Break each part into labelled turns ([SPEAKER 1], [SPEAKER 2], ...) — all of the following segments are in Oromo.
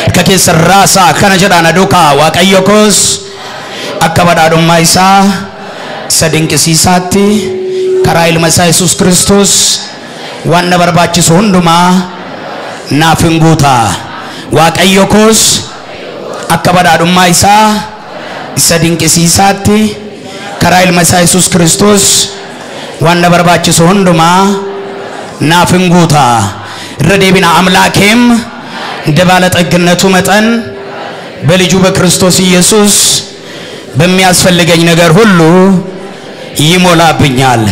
[SPEAKER 1] Harka keessan raasaa akkana jedhaa na duukaa. Waaqayyo koos akka badhaadhummaa isaa isa dinqisiisaatti karaa ilma isaa Yesuus Kiristoos waan na barbaachisu hundumaa naaf hin guuta. Waaqayyo koos akka badhaadhummaa isaa isa dinqisiisaatti karaa ilma isaa Yesuus Kiristoos waan na barbaachisu hundumaa naaf hin guuta. Irra deebina. አምላኬም እንደ ባለጠግነቱ መጠን በልጁ በክርስቶስ ኢየሱስ በሚያስፈልገኝ ነገር ሁሉ ይሞላብኛል።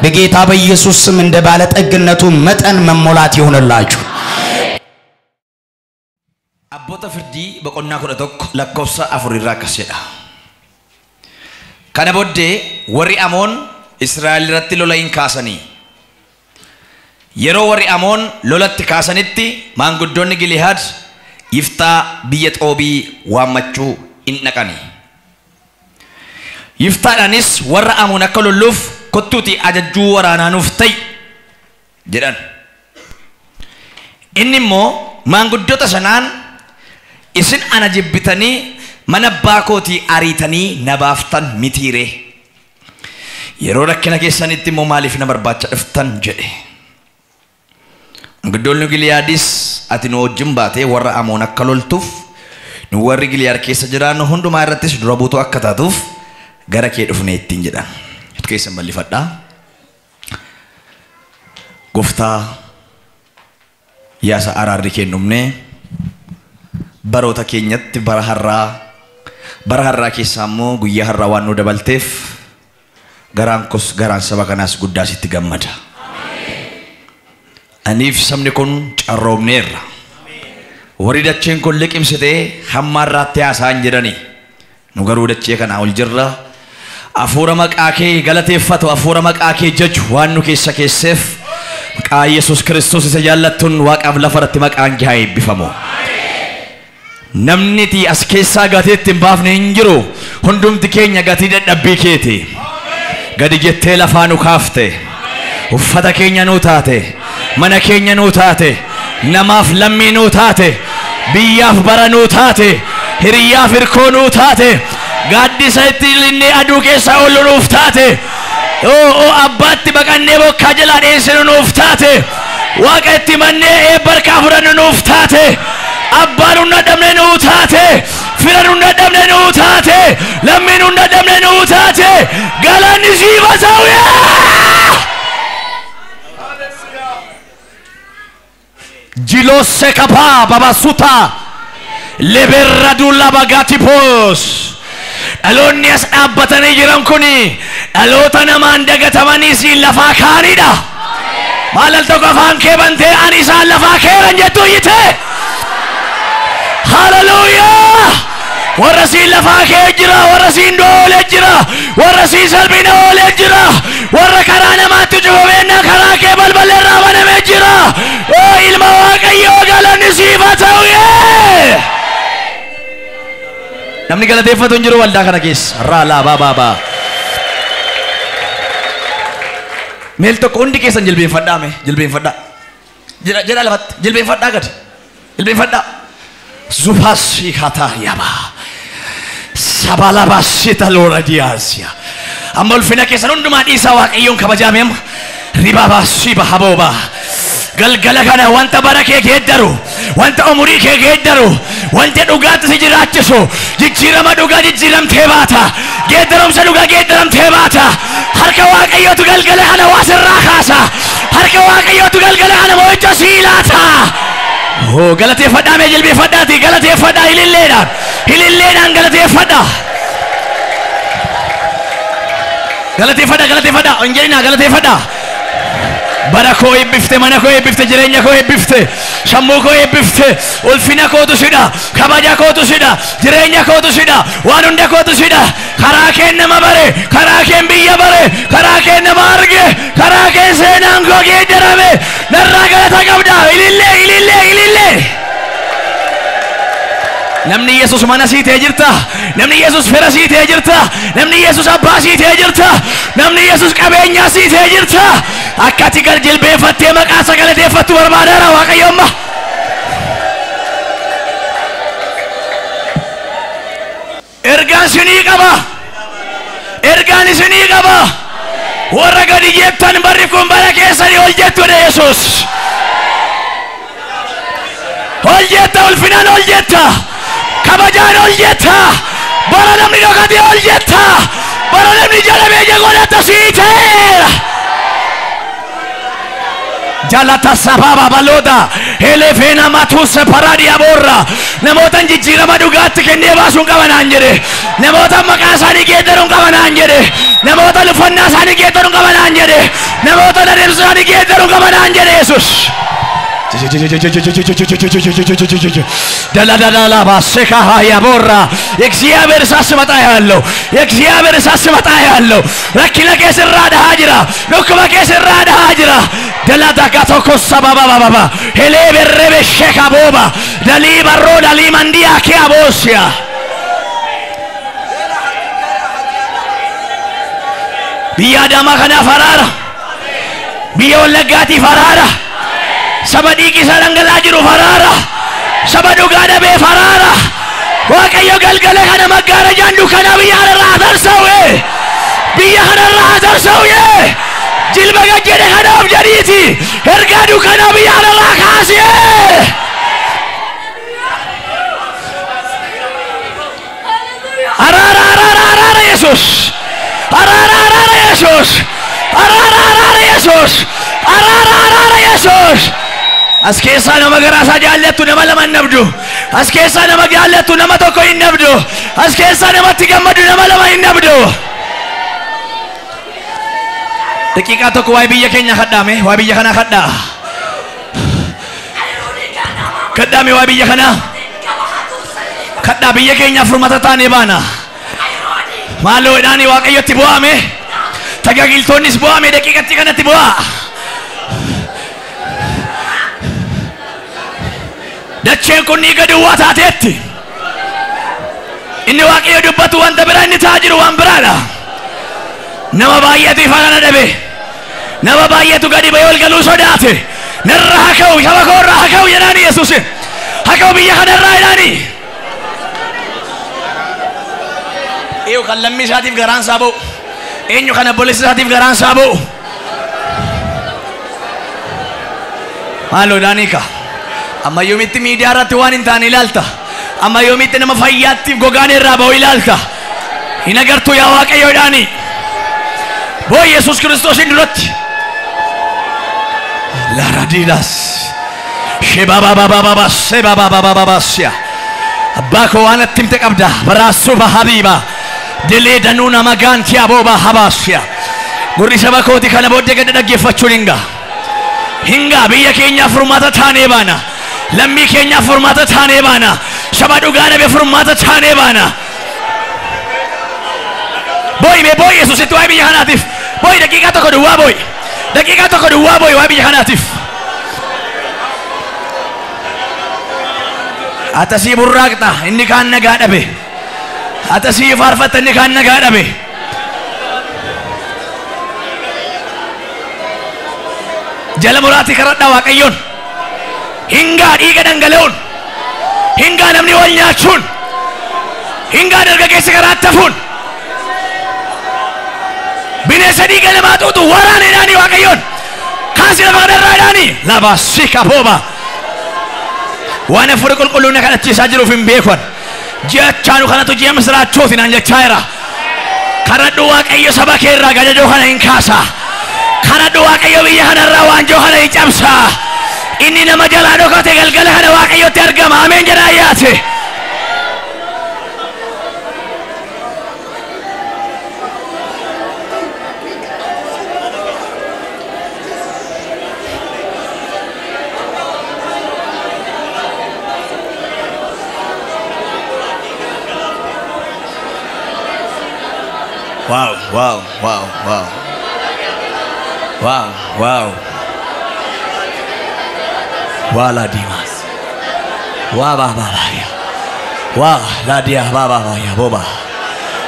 [SPEAKER 1] በጌታ በኢየሱስ ስም እንደ ባለጠግነቱ መጠን መሞላት ይሁንላችሁ።
[SPEAKER 2] Abboota firdii boqonnaa 11 lakkoofsa 4 irraa akkas jedha. Kana booddee warri Amoon Israa'el irratti lola hin kaasanii. Yeroo warri Amoon lolatti kaasanitti maanguddoonni Gilihaad Yiftaa biyya Xoobii waammachuu hin dhaqani. Yiftaadhaanis warra Amoon akka lolluuf kottuuti ajajjuu waraanaa nuuf ta'i jedhan. Inni immoo maanguddoota sanaan isin ana jibbitanii mana abbaa kootii ariitanii na baaftan mitiire. Yeroo rakkina keessanitti immoo maaliif na barbaacha dhuftan jedhe. Maanguddoonni Giliyaadis ati nu wajjin baatee warra Amoon akka loltuuf nu warri Giliyaad keessa jiraannu hundumaa irrattis dura buutuu akka taatuuf gara kee dhufne ittiin jedhan. Keessan bal'ifadhaa. Gooftaa yaasa araarri kennumne baroota keenyatti bara har'aa keessaa immoo guyyaa har'aa waan nu dabalteef garaan kos garaan saba kanaas guddaa sitti gammada. Aniif sabni kun carroomneerra. Warri dacheen kun liqimsitee hamma har'aatti haasa'an jedhani. Nu garuu dachee kanaa ol jirra. Afuura maqaa kee galateeffatu, afuura maqaa kee jaju waan nu keessa keesseef maqaa Yesuus Kiristoos isa jaallattuun waaqaaf lafa irratti maqaan kee haa eebbifamu. Namni ati as keessaa gatii itti hin baafne hin jiru. Hundumti keenya gatii dadhabbii keeti. Gadi jettee lafaa nu kaafte. Uffata keenya nuu taate. Mana keenya nuu taate. Namaaf lammii nuu taate. Biyyaaf bara nuu taate. Hiriyyaaf hirkoo nuu taate. Gaaddisa itti linnee aduu keessa oolu nuuf taate. Oo abbaatti baqannee bokkaa jalaa dheessinu nuuf taate. Waaqa itti mannee eebba harkaa fudhannu nuuf taate. Abbaan nu dhabne nuu taate. Fira nu dhabne nuu taate. Lammii nu dhabne nuu taate. Galanni siif haa ta'u. Jilose kapa babasuta leberradula bagatipos. Dhaloonni as dhaabbatanii jiran kuni dhaloota namaan dagatamanii siin lafaa kaanidha. Maal al tokko afaan kee bantee ani isaan lafaa keeran jettu iyyite. Haleluuyaa! Warra siin lafaa kee jira, warra siin du'a jira, warra siin salphina oolee jira, warra karaa namaatti cufameenna karaa kee balbala irraa banamee jira. Oo ilma Waaqayyoo galanni siif haa ta'u. Namni galateeffatu hin jiru waldaa kana keessa. Raalaa baa baa. Meel tokko hundi keessan jilbeenfadhaa mee jilbeenfadhaa. Jedha lafatti jilbeenfadhaa gadi. Jilbeenfadhaa. Zupasi kata yaba. Sabalabasita lora diasia. Amma ulfina keessan hundumaa dhiisaa Waaqayyoon kabajaame amma. Ribabasi bahabooba. Galgala kana wanta bara kee geeddaru, wanta umurii kee geeddaru, wanta dhugaatti si jiraachisu, jijjiirama dhugaa jijjiiramtee baata. Geeddaramsa dhugaa geeddaramtee baata. Harka Waaqayyootu galgala kana waa sirraa kaasa. Harka Waaqayyootu galgala kana mo'icha sii laata. Oh, galateeffadhaa mee jilbeeffadhaati galateeffadhaa ililleedhaan ililleedhaan galateeffadhaa. Galateeffadhaa galateeffadhaa hin jedhinaa galateeffadhaa. Bara koo eebbifte, mana koo eebbifte, jireenya koo eebbifte, sammuu koo eebbifte, ulfina kootu sidha, kabaja kootu sidha, jireenya kootu sidha, waan hunda kootu sidha. Karaa keen nama bare, karaa keen biyya bare, karaa keen nama arge, karaa keen seenaan koo geeddarame, narraa galata qabda. Ilillee, ilillee, ilillee. Namni Yesuus mana sii ta'ee jirta. Namni Yesuus fira sii ta'ee jirta. Namni Yesuus abbaa sii ta'ee jirta. Namni Yesuus qabeenyaa sii ta'ee jirta. Akka ati gal jilbeeffattee maqaa isa galateeffattu barbaadeera Waaqayyo amma. Ergaan isinii qaba. Ergaan isinii qaba. Warra gadi jettan barri kun bara keessanii ol jettudha Yesuus. Ol jetta, ulfinaan ol jetta. Kabajaan ol jetta. Bara namni dhokate ol jetta. Bara namni jala beeja godhata sii ta'eera. Jalata sababa baloota helefeena matuuse paradia borra namoota jijjiirama dhugaatti kennee baasuun qabanaan jedhe namoota maqaa isaanii geeddaruun qabanaan jedhe namoota lufannaa isaanii geeddaruun qabanaan jedhe namoota adeemsa isaanii geeddaruun qabanaan jedhe Yesuus. ደላዳላባ ሴካሃ ያቦራ የእግዚአብሔር እሳት ስመጣ ያለው የእግዚአብሔር እሳት ስመጣ ያለው ረኪነ ኬስራ ደሃ ጅራ ዱክበ ኬስራ ደሃ ጅራ ደላዳጋ ቶኮሳ ባባባባ ሄሌ በረበ ሼካ ቦባ ደሊ በሮ ደሊ መንዲያ ኪያቦሲያ biyya Adaamaa kanaaf araara biyya Wallaggaatiif araara saba dhiigi isaa dhangala'aa jiruuf araara saba dhugaa dhabeef araara Waaqayyo galgala kana maggaarajaan dukkanaa biyya kanarraa haa tarsa'u biyya kanarraa haa tarsa'u jilba gad jedhe kanaaf jedhiiti ergaa dukkanaa biyya kanarraa kaasi. Araara araara araara Yesuus araara araara Yesuus araara araara Yesuus araara araara Yesuus. As keessaa nama garaa isaa jaallattu nama lama hin dhabdu. As keessaa nama jaallattu nama tokko hin dhabdu. As keessaa namatti gammadu nama lama hin dhabdu. Daqiiqaa tokko waa'ee biyya keenya kadhaame waa'ee biyya kanaa kadhaa. Kadhaame waa'ee biyya kanaa. Kadhaa biyya keenyaaf furmaata taanee baana. Maaloo jedhaanii Waaqayyotti bu'aame. Tajaajiltoonnis bu'aame daqiiqatti kanatti bu'aa. Dacheen kun dhiiga duwwaa taateetti. Inni Waaqayyo dubbatu wanta biraa inni ta'aa jiru waan biraadha. Nama baay'eetu ifa kana dhabe. Nama baay'eetu gadi ba'ee ol galuu sodaate. Narra haa ka'u, saba koo irraa haa ka'u jedhaani Yesuus. Haa ka'u biyya kanarraa jedhaani. Eenyu kan lammii isaatiif garaan isaa ba'u? Eenyu kan obboleessa isaatiif garaan isaa ba'u? Maaloo Daaniika. Amma yoomitti miidiyaa irratti waan hin taane ilaalta. Amma yoomitti nama fayyaatti gogaan irraa ba'u ilaalta. Hin agartuu yaa Waaqayyo jedhaani. Boo'i Yesuus Kiristoosin duratti. Laaradiilas. Shebabababaaba sebabababaabasiya. Abbaa koo waan atti himte qabda. Baraasuba habiiba. Dilee danuu nama gaanti abooba habaasiya. Gurri saba kooti kana booddee gadi dhaggeeffachuun hin ga'a. Hin ga'a biyya keenyaaf furmaata taanee baana. Lammii keenyaaf furmaata taanee baana. Saba dhugaa dhabe furmaata taanee baana. Boo'i mee boo'i Yesuusitti waa'ee biyya kanaatiif. Boo'i daqiiqaa tokko duwwaa boo'i. Daqiiqaa tokko duwwaa boo'i waa'ee biyya kanaatiif. Atasii burraaqxa inni kaan nagaa dhabe. Atasii faarfatta inni kaan nagaa dhabe. Jala muraatii karadhaa Waaqayyoon. Hingaa dhiiga dhangala'uun. Hingaa namni wal nyaachuun. Hingaa dargaggeessi karaatti hafuun. Bineensa dhiiga namaa xuuxu waraana jedhaanii Waaqayyoon. Kaasi lafa kanarraa jedhaanii. Labaasika booba. Waan hafuura qulqulluun na kadhachiisaa jiruuf hin beekan. Ji'achaanu kanatu ji'a misiraachooti naan jechaa jira. Karadhu Waaqayyo saba kee irraa gadadoo kana hin kaasa. Karadhu Waaqayyo biyya kanarraa waanjoo kana hin cabsa. Inni nama jalaa dhokate galgala kana Waaqayyotti argama. Ameen jedhaa yaate. Wow, wow, wow, wow. Wow, wow. Wala dimas. Wa ba ba ba ya. Wa la dia ba ba ba ya boba.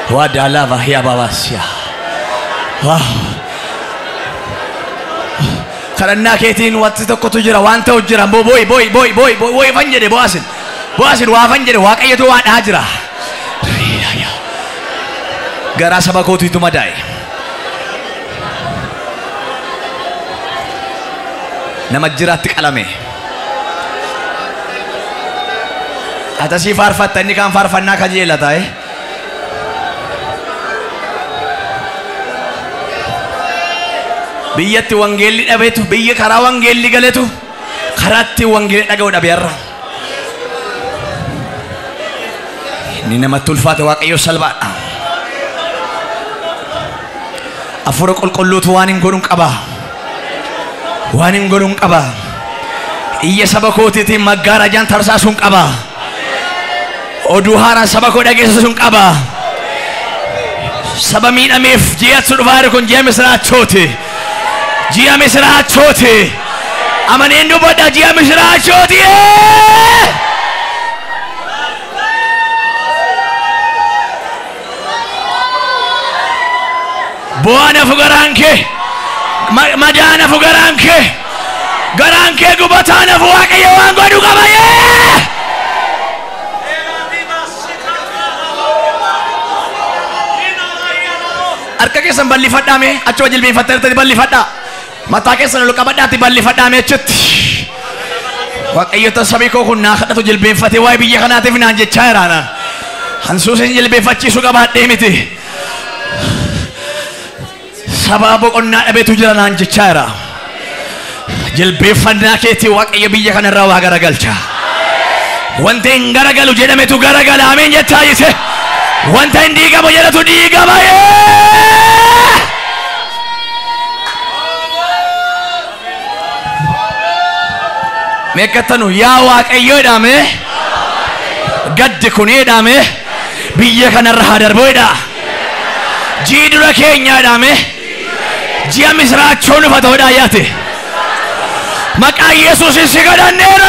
[SPEAKER 2] Wa da la ba ya ba ba sia. Wow. Kadhannaa keetiin wanti tokkotu jira waan ta'u jira. Booyi booyi booyi booyi booyi fan jedhe bo'aasin. Bo'aasin waa fan jedhe Waaqayyotu waa dhahaa jira. Garaa saba kootiitu madaa'e. Nama jiraatti qalame. Atasii faarfatta inni kaan faarfannaa kajeela taa'e. Biyyatti wangeelli dhabeetu biyya karaa wangeelli galetu karaatti wangeelli dhaga'u dhabe har'a. Inni namatti ulfaate Waaqayyo salphaadha. Afuura qulqulluutu waan hin godhuun qaba. Waan hin godhuun qaba. Iyya saba kootiitiin maggaarajaan tarsaasuun qaba. Oduu haaraa saba koo dhageessisuun qaba. Saba miidhameef ji'atu dhufaa jiru kun ji'a misiraachooti. Ji'a misiraachooti. Amaneen dubbadha ji'a misiraachooti. Bu'aan hafu garaan kee, madaan hafu garaan kee, garaan kee gubataan hafu Waaqayyo waan godhu qaba. Harka keessan bal'ifadhaa mee achuma jilbeenfattanitti bal'ifadhaa. Mataa keessan ol qabadhaatti bal'ifadhaa mee achitti. Waaqayyo sabii koo kun naa kadhatu jilbeenfatee waa'ee biyya kanaatiif naan jechaa jira naan. Hansuusin jilbeenfachiisuu qabaadhee miti. Saba boqonnaa dhabeetu jira naan jechaa jira. Jilbeenfannaa keetii Waaqayyo biyya kanarraa waa garagalcha. Wanta hin garagalu jedhametu garagala ameen jechaa jise. Wanta hin diigamu jedhatu diigama. Meeqattanu yaa Waaqayyo jedhame gaddi kun jedhame biyya kanarra haa darbu jedha. Ji'i dura keenya jedhame ji'a misiraachoo nufa ta'uudhaan yaate. Maqaa Yesuusin si kadhanneera.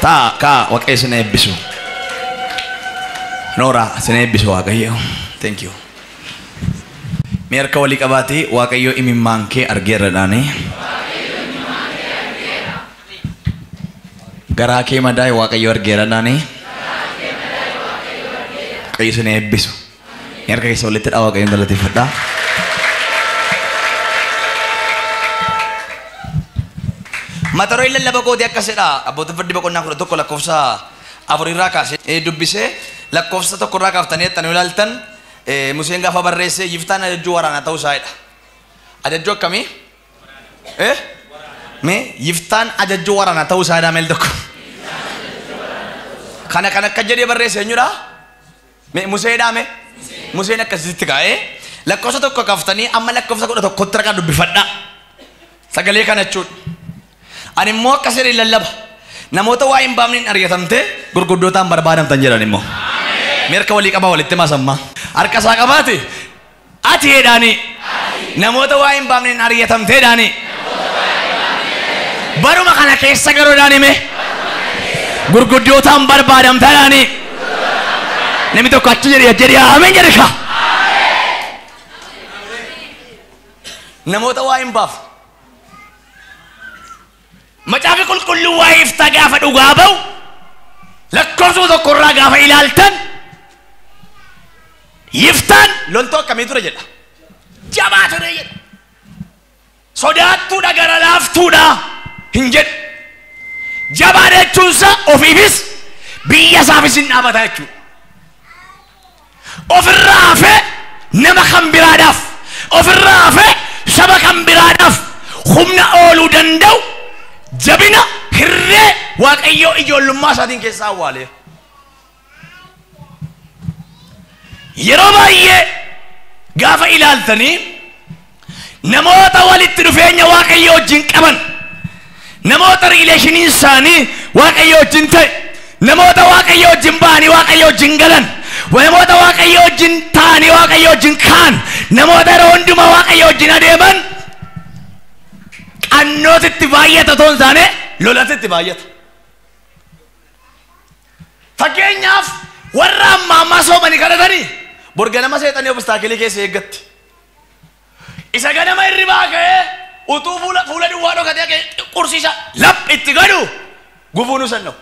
[SPEAKER 2] Taa kaa Waaqayyo sin eebbisu. Noora sin eebbisu Waaqayyo. Thank you. Mee harka walii qabaatee Waaqayyo imimmaan kee argeera dhaanii. Garaa kee madaa'e Waaqayyo argeera dhaanii. Waaqayyo sin eebbisu. Mee harka keessa walitti dhaa Waaqayyoon galateeffadhaa. Mata dureen lallaba kootii akkasidha. Abbootiin firdii boqonnaa 11 lakkoofsa 4 irraa kaasee dubbisee lakkoofsa 1 irraa kaaftanii jettanii ilaaltan Museen gaafa barreesse Yiftaan ajajjuu waraanaa ta'uu isaa jedha. Ajajjuu akkamii? Mee Yiftaan ajajjuu waraanaa ta'uu isaa jedha meel tokko. Kana kan akka jedhee barreesse eenyudha? Mee Museedhaa mee? Museen akkasitti kaa'ee lakkoofsa 1 kaaftanii amma lakkoofsa 11tti ragaa dubbifadhaa. Sagalee kana jechuudha. Ani immoo akkas jedhee lallaba. Namoota waa hin baafneen ari'atamtee gurguddootaan barbaadamtan jedhan immoo. Mee harka walii qabaa walitti maasammaa. Harka isaa qabaate ati jedhaanii namoota waa hin baafneen ari'atamtee jedhaanii. Baruma kana keessa garuu jedhaanii mee gurguddootaan barbaadamta jedhaanii. Namni tokko achi jedhee jedhee ameen jedhe kaa. Namoota waa hin baafne. Macaafa qulqulluu waa'ee Yiftaa gaafa dhugaa ba'u lakkoofsa 1 irraa gaafa ilaaltan Yiftaan loltuu akkamii ture jedha. Jabaa ture jedha. Sodaattuudha gara laaftuudha hin jedhu. Jabaa jechuunsa ofiifis biyya isaafis hin dhaabata jechuudha. Ofirraa hafee nama kan biraadhaaf ofirraa hafee saba kan biraadhaaf humna ooluu danda'u jabina hirree Waaqayyo ijoollummaa isaatiin keessaa awwaale. Yeroo baay'ee gaafa ilaaltanii namoota walitti dhufeenya Waaqayyo wajjin qaban, namoota riileeshiniin isaanii Waaqayyo wajjin ta'e, namoota Waaqayyo wajjin ba'anii Waaqayyo wajjin galan, namoota Waaqayyo wajjin ta'anii Waaqayyo wajjin ka'an, namoota yeroo hundumaa Waaqayyo wajjin adeeman qannootitti baay'ata otoo hin taane lolatitti baay'ata. Fakkeenyaaf warra amma ammaa soomanii kadhatanii bor ganama seexanii obstaakilii keessa eeggatti. Isa ganama hirribaa ka'ee utuu fuula duwwaa dhokatee ka'ee qursiisa lap itti godhu gufuu nu sanna'u.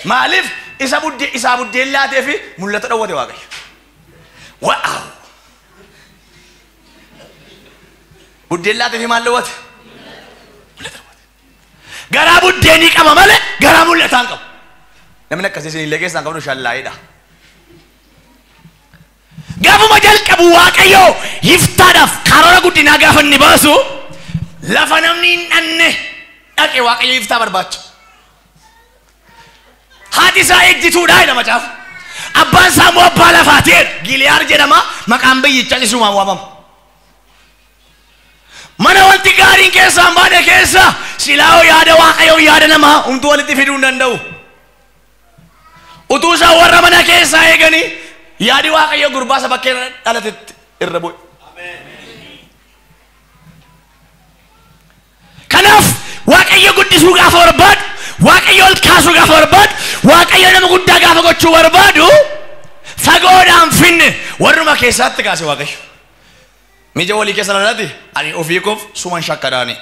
[SPEAKER 2] Maaliif
[SPEAKER 1] Isa buddeen isaa buddeen laatee fi mul'ata dhowwate Waaqayyo. Wa'aaw! Buddeen laatee fi maal dhowwate? Mul'ata dhowwate. Garaa buddeenii qaba malee garaa mul'ataa hin qabu. Namni akkasii isin illee keessaa hin qabnu shallaayidha. Gaafuma jalqabu Waaqayyo Yiftaadhaaf karoora guddinaa gaafa inni baasu lafa namni hin dhanne dhaqe Waaqayyo Yiftaa barbaacha. Haati isaa ejjituudha jedha macaafa. Abbaan isaa immoo abbaa lafaati jedha. Giliyaar jedhama maqaan biyyichaa isumaan waamama. Mana wanti gaariin keessaa hin baane keessa silaa'oo yaada Waaqayyoo yaada namaa homtuu walitti fiduu hin danda'u. Utuu isaan warra mana keessaa eeganii yaadi Waaqayyoo gurbaa isa bakkee dhalatetti irra bu'e. Kanaaf Waaqayyo guddisuu gaafa barbaadu, Waaqayyo ol kaasuu gaafa barbaadu, Waaqayyo nama guddaa gaafa gochuu barbaadu fagoodhaan finne warruma keessaatti kaase Waaqayyo. Mija walii keessa lalati ani ofii koof suman shakkadaani.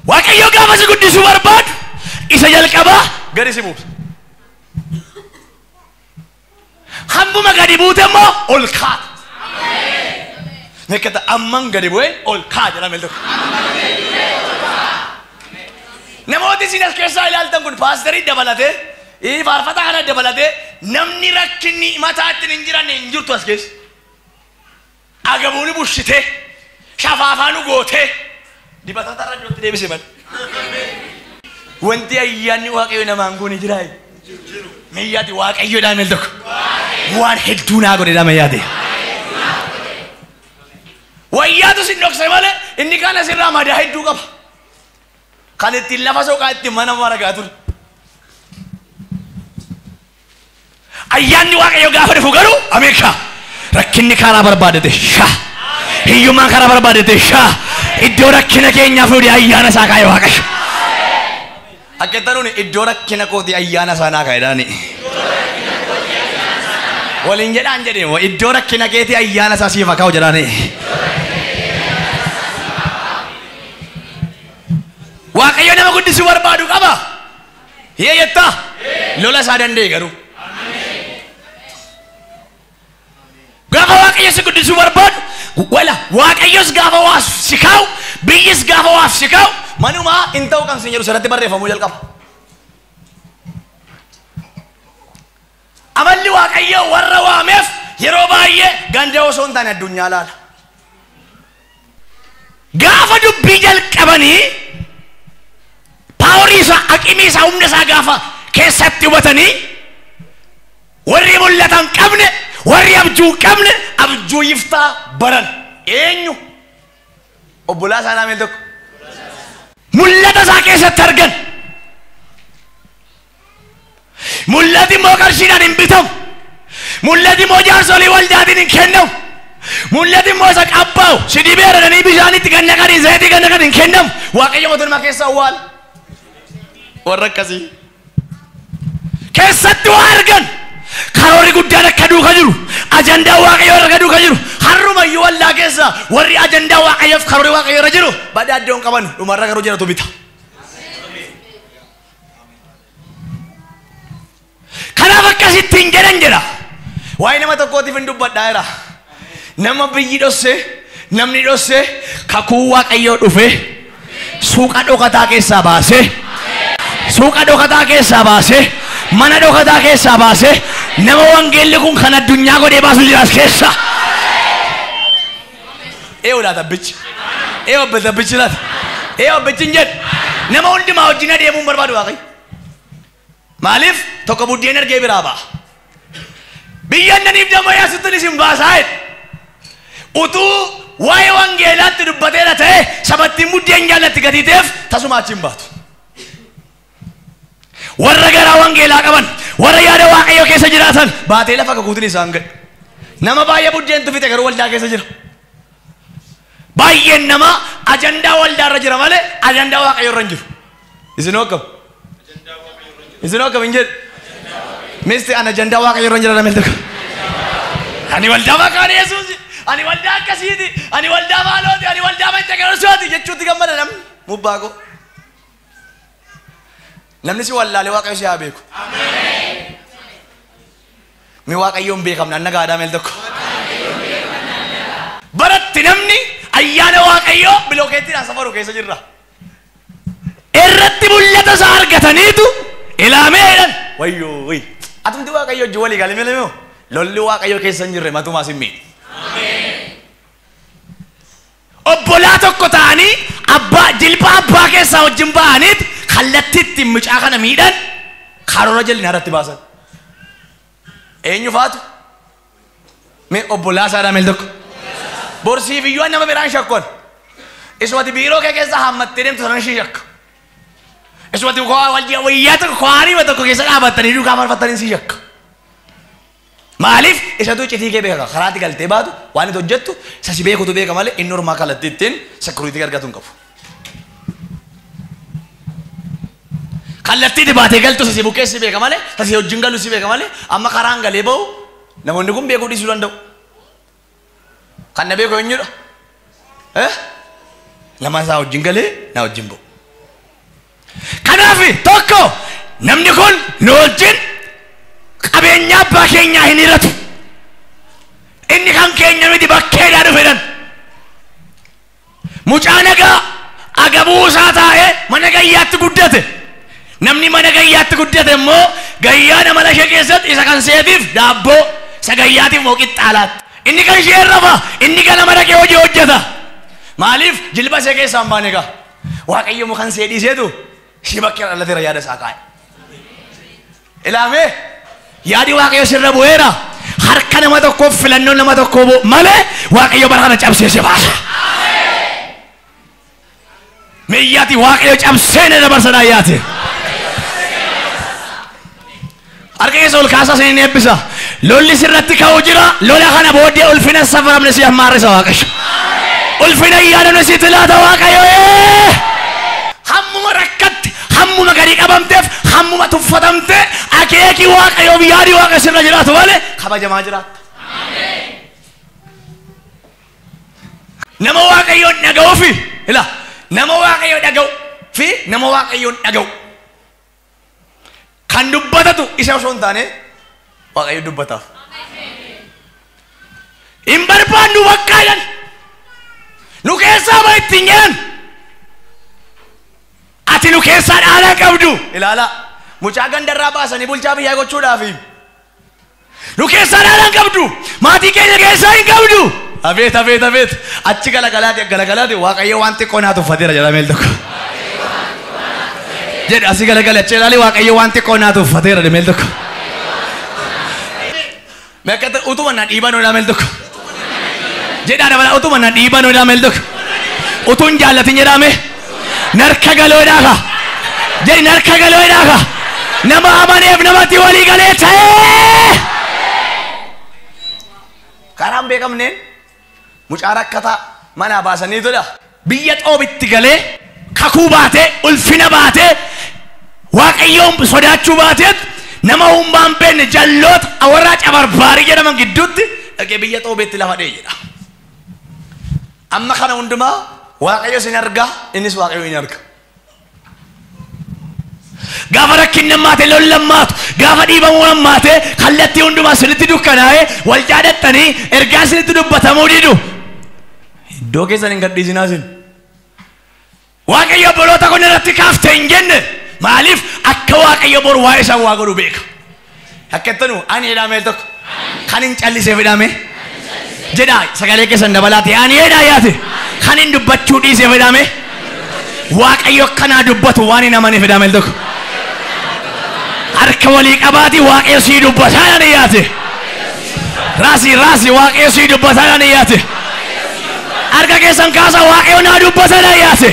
[SPEAKER 1] Waaqayyo gaafa si guddisuu barbaadu isa jalqabaa gadi si buusa. Hambuma gadi buute immoo ol kaata. Nekkata amman gadi bu'een ol kaa jedhame tokko. Namooti isin as keessaa ilaaltan kun paasterii dabalatee, faarfataa kana dabalatee namni rakkinni mataatti hin jiranne hin jirtu as keessa. Agabuuni bushitee, shafaafaa nu gootee, dibatoota irra iddootti deebise malee. Wanti ayyaanni Waaqayyo namaan goone jiraa? Miyyaati Waaqayyoodhaan meel tokko. Waan hedduu naa godhe dha yaade. Wayyaatu sin dhokse malee inni kaan asirraa madaa hedduu qaba. Kan ittiin lafa soqaa ittiin mana maragaa ture. Ayyaanni Waaqayyo gaafa dhufu garuu Ameerikaa rakkinni karaa barbaadate shaa. Hiyyummaan karaa barbaadate shaa. Iddoo rakkina keenyaa fuudhee ayyaana isaa kaa'e Waaqayyo. Akka tanuun iddoo rakkina kooti ayyaana isaa naa kaa'edhaani. Waliin jedhaan jedhee iddoo rakkina keetii ayyaana isaa siif haa kaa'u jedhaani. Waaqayyo nama guddisuu barbaadu qaba. Hiyya jettaa? Lola isaa danda'e garuu. Gaafa Waaqayyo si guddisuu barbaadu, wala Waaqayyos gaafa waas si kaa'u, biyyis gaafa waas si kaa'u, manumaa hin ta'u kan sin jedhu sirratti barreeffamuu jalqaba. Amalli Waaqayyo warra waameef yeroo baay'ee ganda osoo hin taane addunyaa laala. Gaafa dubbii jalqabanii paaworii isaa, aqimii isaa, humna isaa gaafa keessatti hubatanii warri mul'ata hin qabne, warri abjuu hin qabne abjuu Yiftaa baran. Eenyu? Obbolaa isaa naameel tokko. Mul'ata isaa keessatti argan. Mul'ati immoo qarshiidhaan hin bitamu. Mul'ati immoo jaarsolii waldaatiin hin kennamu. Mul'ati immoo isa qabbaa'u si dhibee jedhanii bishaanitti kan naqanii zayitii kan naqan hin kennamu. Waaqayyo mootummaa keessa awwaala. Warra akkasii. Keessatti waa argan. Karoorri guddaan akka duuka jiru, ajandaan Waaqayyoo irra akka duuka jiru, har'umayyuu waldaa keessa warri ajandaa Waaqayyoof karoorri Waaqayyoo irra jiru badaa iddoo hin qaban dhumarra garuu jedhatu bita. Kanaaf akkasittiin jedhan jedha. Waa'ee nama tokkootiif hin dubbadhaa jira. Nama biyyi dhosse, namni dhosse, kakuu Waaqayyoo dhufe, suuqa dhokataa keessaa baasee, suuqa dhokataa keessaa baasee, mana dhokataa keessaa baasee, nama wangeelli kun kan addunyaa godhee baasu jira as keessa. Ee laata abbichi? Ee obbo abbichi laata? Ee obbichi hin jedhu. Nama hundumaa wajjin adeemuu hin barbaadu Waaqayyo. Maaliif tokko buddeen argee biraa ba'a. Biyya annaniif damma yaasuttiin isin baasaa jedhe. Utuu waa'ee wangeelaatti dubbateera ta'e sabattiin buddeen jaallatti gatii ta'eef tasuma achi hin baatu. Warra garaa wangeelaa qaban, warra yaada Waaqayyoo keessa jiraatan baatee lafa kakuutiin isaan ga'e. Nama baay'ee buddeentu fixe garuu waldaa keessa jira. Baay'een nama ajandaa waldaa irra jira malee ajandaa Waaqayyoo irra hin jiru. Isinoo akkam? Isinoo akkam hin jedhu? Misti ani ajandaa Waaqayyoo irra hin jira namni tokko. Ani waldaa maqaan Yesuusi, ani waldaa akkasiiti, ani waldaa maalooti, ani waldaa Pentekostooti jechuutti gammada namni mubbaaqoo. Namni si wallaalee Waaqayyo si haa beeku. Mi Waaqayyoon beekamna anna gaadhaa meel tokko. Baratti namni ayyaana Waaqayyoo bilookeettiidhaan safaru keessa jirra. Irratti mul'ata isaa argataniitu ilaamee jedhan. Wayyoo wayy. Atumti Waaqayyo wajjin walii galee malee moo lolli Waaqayyo keessa hin jirre matumaa sin miidhe. Obbolaa tokko ta'anii abbaa jilba abbaa keessaa wajjin ba'aniit kallattii ittiin mucaa kana miidhan karoora jallinaa irratti baasan. Eenyu faatu? Mee obbolaa isaadhaa meel tokko. Borsiif iyyuu nama biraan shakkoon. Isumati biiroo kee keessa hammattee deemtu sanan ishee shakka. Isumati wayyaa tokko kwaarii tokko keessa dhaabattanii duukaa marfattanii si shakka. Maaliif isatu iccitii kee beeka karaatti galtee baatu waan itti hojjettu isa si beekutu beeka malee inni ormaa kallattii ittiin sekuriitii argatu hin qabu. Kallattii itti baatee galtu isa si buqqeessi beeka malee isa si wajjin galu si beeka malee amma karaan galee bahu namoonni kun beekuu dhiisuu danda'u. Kan na beeku eenyudha? Lama isaa wajjin galee na wajjin bahu. Kanaaf tokko namni kun nu wajjin qabeenya abbaa keenyaa hin hiratu. Inni kan keenya miti bakkeedhaa dhufedhan. Mucaa nagaa agabuu isaa taa'ee mana gayyaatti guddate. Namni mana gayyaatti guddate immoo gayyaa nama lashee keessatti isa kan seetiif daabboo isa gayyaatiif immoo qixxaalaatti. Inni kan ishee rafa inni ganama dhaqee hojii hojjeta. Maaliif jilba ishee keessaa hin baane egaa. Waaqayyo immoo kan see dhiiseetu ishee bakkee dhalateera yaada isaa kaa'e. Ilaamee yaadi Waaqayyo sirra bu'eera. Harka nama tokkoof filannoo nama tokkoo bu'u malee Waaqayyo bara kana cabsee si baasa. Meeyyaati Waaqayyo cabsee na dabarsa yaate. Harka keessa ol kaasaa isin eebbisa. Lolli sirratti ka'u jira. Lola kana booddee ulfina safaramne si hammaarrisa Waaqayyo. Ulfina yaadamne si tilaata Waaqayyo. Hammuma rakkatti, hammuma gadi qabamteef, hammuma tuffatamte akeeki Waaqayyoof yaadi Waaqayyo sirra jiraatu malee kabajamaa jiraatta. Nama Waaqayyoon dhaga'uu fi ila nama Waaqayyo dhaga'u fi nama Waaqayyoon dhaga'u kan dubbatatu isa osoo hin taane Waaqayyo dubbataaf. Hin barbaannu bakka jedhan. Nu keessaa bahi ittiin jedhan. Ati nu keessaa dhaala qabdu. Ilaalaa mucaa gandarraa baasanii bulchaa biyyaa gochuudhaafi. Nu keessaa dhaala hin qabdu. Maatii keenya keessaa hin qabdu. Abeet abeet abeet achi galagalaati galagalaati Waaqayyo waan xiqqoo naa tuffateera jedha meel tokko. Jedhe asii galagale achi ilaali Waaqayyo waan xiqqoo naa tuffateera jedha meel tokko. Meeqatti utuma na dhiiban jedha meel tokko. Jedhaa dabala utuma na dhiiban jedha meel tokko. Utuun jaallatin jedhame narka galoo jedhaa jedhi narka galoo jedhaa nama amaneef namatti walii galee ta'ee. Karaan beekamneen mucaa rakkataa manaa baasaniitudha. Biyya xoobitti galee kakuu baatee ulfina baatee Waaqayyoon sodaachuu baateet nama humnaan beekne jalloota warra cabarbaarii jedhaman gidduutti dhaqee biyya xoobeetti lafa dhee jedha. Amma kana hundumaa Waaqayyo sin arga innis Waaqayyo hin arga. Gaafa rakkinni hammaate lolli hammaatu gaafa dhiibamuu hammaate kallattii hundumaa sinitti dukkanaa'ee wal jaadattanii ergaa sinitti dubbatamuu didu. Iddoo keessan hin gadhiisinaa sin. Waaqayyo obboloota kun irratti kaaftee hin jenne maaliif akka Waaqayyo boru waa'ee isaan waa godhu beeka. Akka ittanu ani jedhamee tokko kan hin calliseef jedhame jedhaa sagalee keessan dabalaate ani jedhaa yaate kan hin dubbachuu dhiiseef jedhame Waaqayyo akkanaa dubbatu waan hin amaneef jedhame tokko. Harka walii qabaati Waaqayyo sii dubbataa ani yaate. Raasii raasii Waaqayyo sii dubbataa ani yaate. Harka keessan kaasaa Waaqayyo naa dubbataa ani yaate.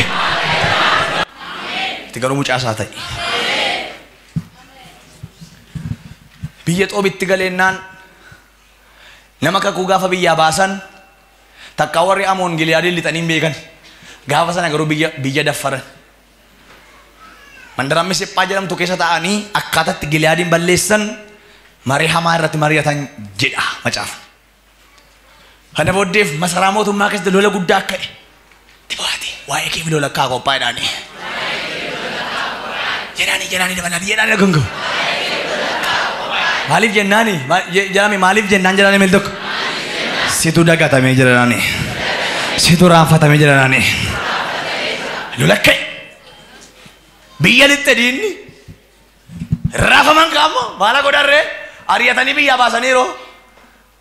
[SPEAKER 1] Itti garuu mucaa isaa ta'e. Biyya xoobitti galeennaan nama kakuu gaafa biyyaa baasan takkaa warri Amoon Giliyaadiin lixanii hin beekan. Gaafa sana garuu biyya daffaran. Mandaraan Misiphaa jedhamtu keessa taa'anii akkaataatti Giliyaadiin balleessan marii hamaa irratti mari'atan jedha macaafa. Kana booddeef masaraa mootummaa keessatti lola guddaa akka ta'e. Tibaate waa'ee kee lola akka qophaa'edhaani.
[SPEAKER 2] Jedhani jedhani dabalani jedhani gongo. Maaliif jennaani jedhame maaliif jennaan jedhani meel tokko. Situ dagatamee jedhani. Situ raanfatamee jedhani. Lola ka'e. Biyya lixxe diinni. Raafaman qaammoo maala godharree ari'atanii biyyaa baasaniiru.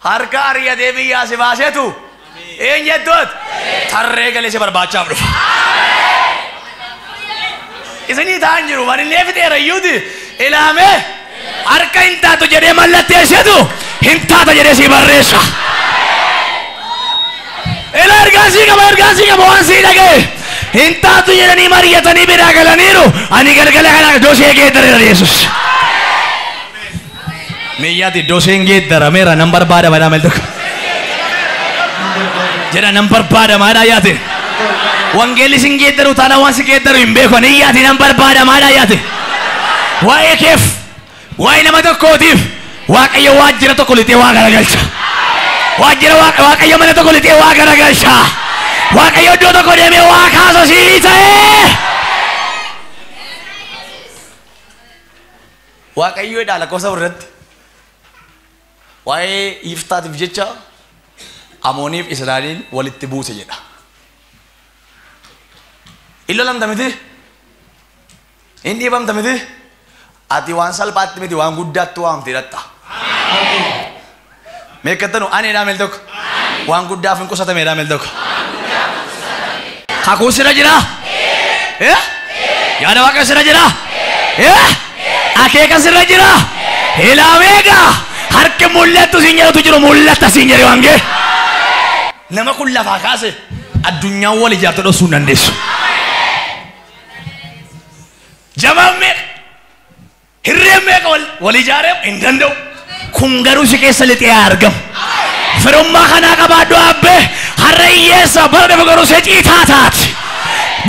[SPEAKER 2] Harka ari'atee biyyaa si baaseetu. Eenyu jettoot tarree galee si barbaachaaf dhufa. Isinii ta'an jiru marillee fixeera iyyuuti ilaamee harka hin taatu jedhee mallatteessetu hin taata jedhee si barreessa. Ila ergaa sii qaba waan sii dhaga'e. Hin taatu jedhanii mari'atanii biraa galaniiru ani galgala kana dosee geeddareera Yesuus. Miyyaati doseen geeddarameera nan barbaada banaa meel tokko. Jedha nan barbaada maadhaa yaate. Wangeelli sin geeddaru taanaan waan si geeddaru hin beeku ani yaate nan barbaada maadhaa yaate. Waa'ee keef waa'ee nama tokkootiif Waaqayyo waajjira tokko lixee waa garagalcha. Waajjira Waaqayyo mana tokko lixee waa garagalcha. Waaqayyo iddoo tokko deemee waa kaasa sii ta'ee. Waaqayyo dha lakkoofsa irratti waa'ee Yiftaatiif jecha Amooniif Israa'eliin walitti buuse jedha. Hin lolamta miti? Hin dhiibamta miti? Ati waan salphaatti miti waan guddaatti waamte hidhatta. Meeqattanu ani dhaa meel tokko. Waan guddaaf hin qusatame dhaa meel tokko. Kakuu sirra jira? Yaada Waaqa sirra jira? Akeeka sirra jira? Ilaameega harki mul'attu siin jedhutu jiru mul'atta siin jedhe waangee. Nama kun lafaa kaase addunyaan wal ijaarte dhoksuu hin dandeessu. Jamaan meeqa hirreen meeqa wal ijaaree hin danda'u. Kun garuu si keessa lixee haa argamu. Firummaa kanaa qabaadhu abbee har'a hiyyeessa bara dhufu garuu see ciitaa taati.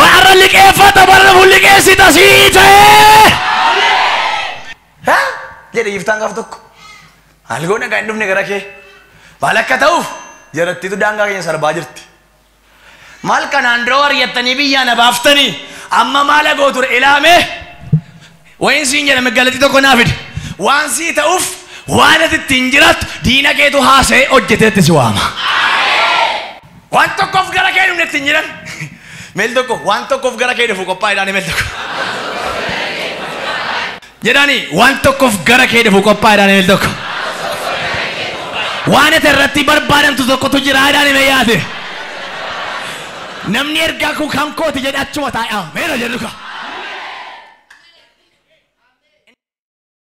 [SPEAKER 2] Har'a liqeeffata bara dhufu liqeessita sii ta'ee. Jedhe Yiftaan gaaf tokko. Maal goona gaa hin dhufne gara kee. Maal akka ta'uuf jarattiitu daangaa keenya sarbaa jirti. Maal kanaan dura waryattanii biyyaa na baaftanii amma maala gooture ilaamee wayin siin jedhame galatii tokko naa fide. Waan sii ta'uuf waan ati ittiin jiraattu diina keetu haasa'ee hojjeteetti si waama. Waan tokkoof gara kee dhufne ittiin jiran. Meel tokko waan tokkoof gara kee dhufu qophaa'eedhaan meel tokko. Jedhani waan tokkoof gara kee dhufu qophaa'eedhaan meel tokko. Waan ati irratti barbaadamtu tokkotu jira jedhani mee yaate. Namni ergaa kun kan kooti jedhe achuma taa'aa meera jedhu ka.